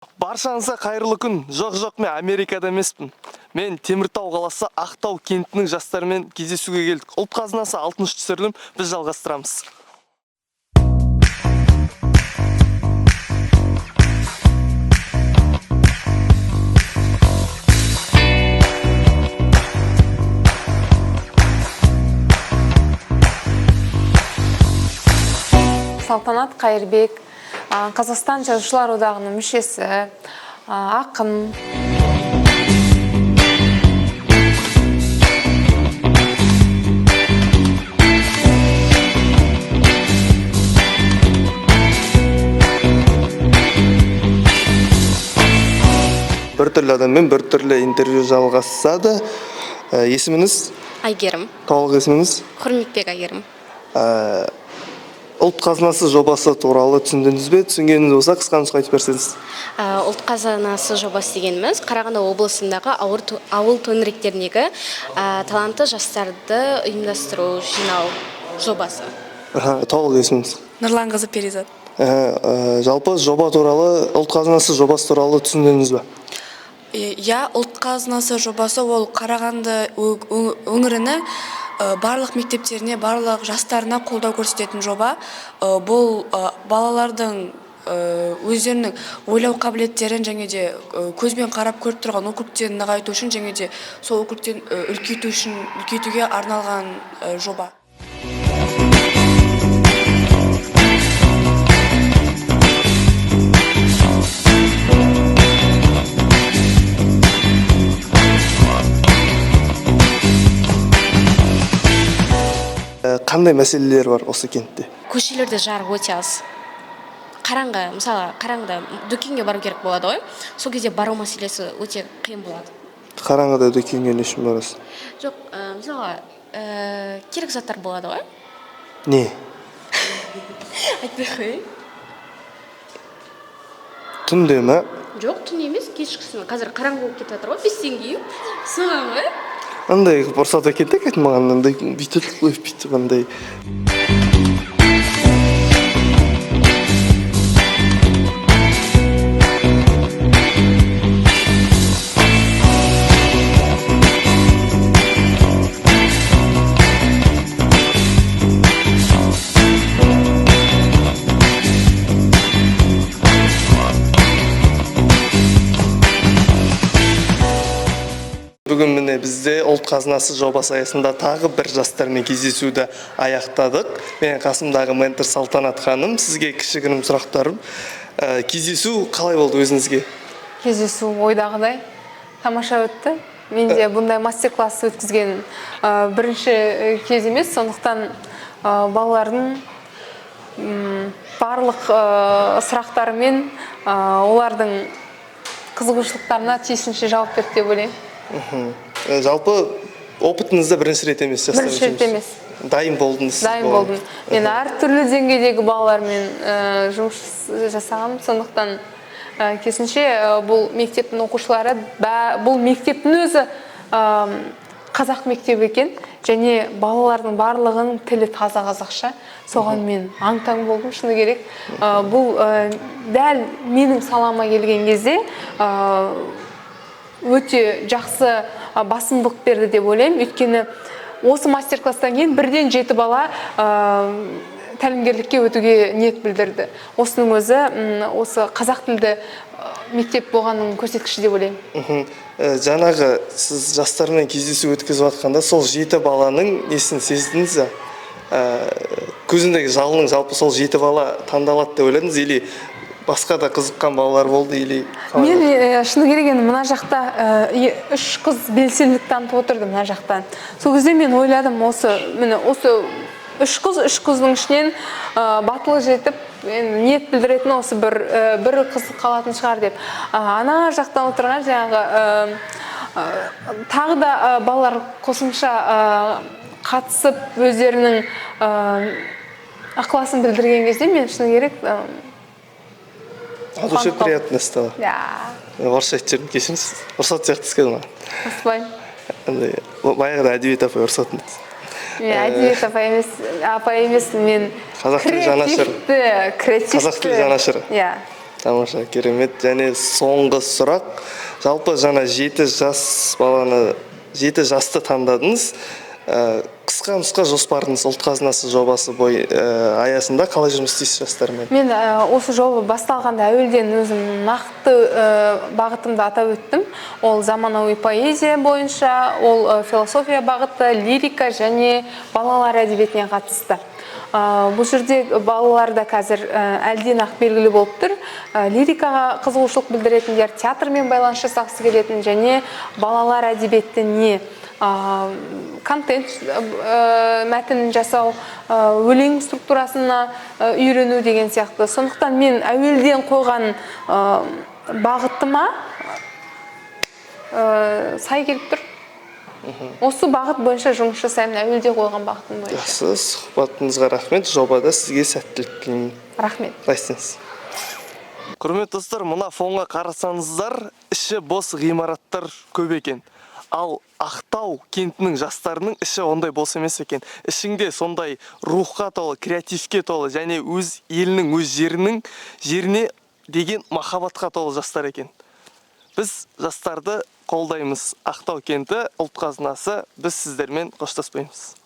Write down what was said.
Баршаңызға қайырлы күн. Жоқ, жоқ, мен Америкада емеспін. Мен Теміртау қаласы Ақтау кентінің жастарымен кездесуге келдік. Ұлт қазынасы алтыншы түсірілім, біз жалғастырамыз. Салтанат Қайырбек, Қазақстан Жазушылар одағының мүшесі, ақын. Біртүрлі адаммен біртүрлі интервью жалғасса да, есіміңіз? Әйгерім. Толық есіміңіз? Құрметбек Әйгерім. Ұлт қазынасы жобасы туралы түсіндіңіз бе? Түсінгеніңіз болса, қысқа нұсқа айтып берсеңіз. Ұлт қазынасы жобасы дегеніміз Қарағанды облысындағы ауыл төңіректеріндегі талантты жастарды ұйымдастыру, жинау жобасы. Толық есіміңіз? Нұрланқызы Перизат. Жалпы жоба туралы, Ұлт қазынасы жобасы туралы түсіндіңіз бе? Иә, Ұлт қазынасы жобасы ол Қарағанды өңірінің барлық мектептеріне, барлық жастарына қолдау көрсететін жоба. Бұл балалардың өздерінің ойлау қабілеттерін және де көзбен қарап көріп тұрған округтерін нығайту үшін және де сол округтерін үлкейту үшін, үлкейтуге арналған жоба. Қандай мәселелер бар осы кентте? Көшелерде жарық өте аз. Қараңғы, мысалы, қараңғыда дүкенге бару керек болады ғой. Сол кезде бару мәселесі өте қиын болады. Қараңғыда дүкенге не үшін барасыз? Жоқ, мысалға, керек заттар болады ғой. Не? Айтпай ақ қояйын. Түнде ме? Жоқ, түн емес, кешкісін. Қазір қараңғы болып кетіп жатыр ғой, 5-тен кейін. Соған ғой. Андай қылып ұрсады екен де, кәдімгі маған андай бүйтіп қойып, бүйтіп андай. Бүгін міне бізде Ұлт қазынасы жобасы аясында тағы бір жастармен кездесуді аяқтадық. Менің қасымдағы ментор Салтанат ханым, сізге кішігірім сұрақтарым. Кездесу қалай болды өзіңізге? Кездесу ойдағыдай тамаша өтті. Мен де бұндай мастер-класс өткізген, бірінші кез емес, сондықтан, балалардың, барлық, сұрақтарымен, олардың қызығушылықтарына тиісінше жауап берді деп ойлаймын. Жалпы опытыңызда бірінші рет емес, жастар Бірінші рет жұмыс. емес. Дайын болдыңыз сіз Дайын бұған? болдым. Мен әртүрлі деңгейдегі балалармен, жұмыс жасағанмын, сондықтан, керісінше, бұл мектептің оқушылары, бұл мектептің өзі, қазақ мектебі екен, және балалардың барлығының тілі таза қазақша. Соған мен аң-таң болдым, шыны керек. Бұл, дәл менің салама келген кезде, өте жақсы, басымдық берді деп ойлаймын. Өйткені осы мастер-класстан кейін бірден 7 бала, тәлімгерлікке өтуге ниет білдірді. Осының өзі, осы қазақ тілді, мектеп болғанның көрсеткіші деп ойлаймын. Жаңағы сіз жастармен кездесу өткізіп жатқанда сол 7 баланың несін сездіңіз бе? Көзіндегі жалынның жалпы сол 7 бала таңдалады деп ойладыңыз или басқа да қызыққан балалар болды или қалай Мен, болды? Шыны керек енді мына жақта, 3 қыз белсенділік танытып отырды мына жақта. Сол кезде мен ойладым, міне осы 3 қыз, 3 қыздың ішінен, батылы жетіп, енді ниет білдіретін осы бір қыз қалатын шығар деп. Ана жақтан отырған жаңағы, тағы да, балалар қосымша, қатысып өздерінің, ықыласын білдірген кезде мен шыны керек, А душе қуанып қалдым. приятно стало. Я. Орысша айтып жібердім, кешіріңіз. Ұрсатын сияқты түскен маған. Ұрыспаймын. Андай, баяғыда әдебиет апай ұрсатын. Мен әдебиет апай емес, апай емес, мен Қазақ тілі жанашыры. креативті, креативті. Қазақ тілі жанашыры. Иә. Тамаша, керемет. Және соңғы сұрақ: жалпы жаңа жеті жас баланы, жеті жасты таңдадыңыз. Қысқа нұсқа жоспарыңыз, Ұлт қазынасы жобасы аясында қалай жұмыс істейсіз жастармен? Мен осы жоба басталғанда әуелден өзім нақты бағытымды атап өттім. Ол заманауи поэзия бойынша, ол философия бағыты, лирика және балалар әдебиетіне қатысты. Бұл жерде балаларда қазір әлден ақ белгілі болып тұр, лирикаға қызығушылық білдіретіндер, театрмен байланыс жасағысы келетін және балалар әдебиетіне контент, мәтінін жасау, өлең структурасына үйрену деген сияқты. Сондықтан мен әуелден қойған бағытыма сай келіп тұр. Осы бағыт бойынша жұмыс жасаймын, әуелде қойған бағытым бойынша. Жақсы, сұхбатыңызға рахмет. Жобада сізге сәттілік тілеймін. Рахмет. Қалайсыз? Құрметті достар, мына фонға қарасаңыздар, іші бос ғимараттар көп екен. Ал Ақтау кентінің жастарының іші ондай бос емес екен. Ішіңде сондай рухқа толы, креативке толы және өз елінің, өз жерінің, жеріне деген махаббатқа толы жастар екен. Біз жастарды қолдаймыз. Ақтау кенті, Ұлт қазынасы, біз сіздермен қоштаспаймыз.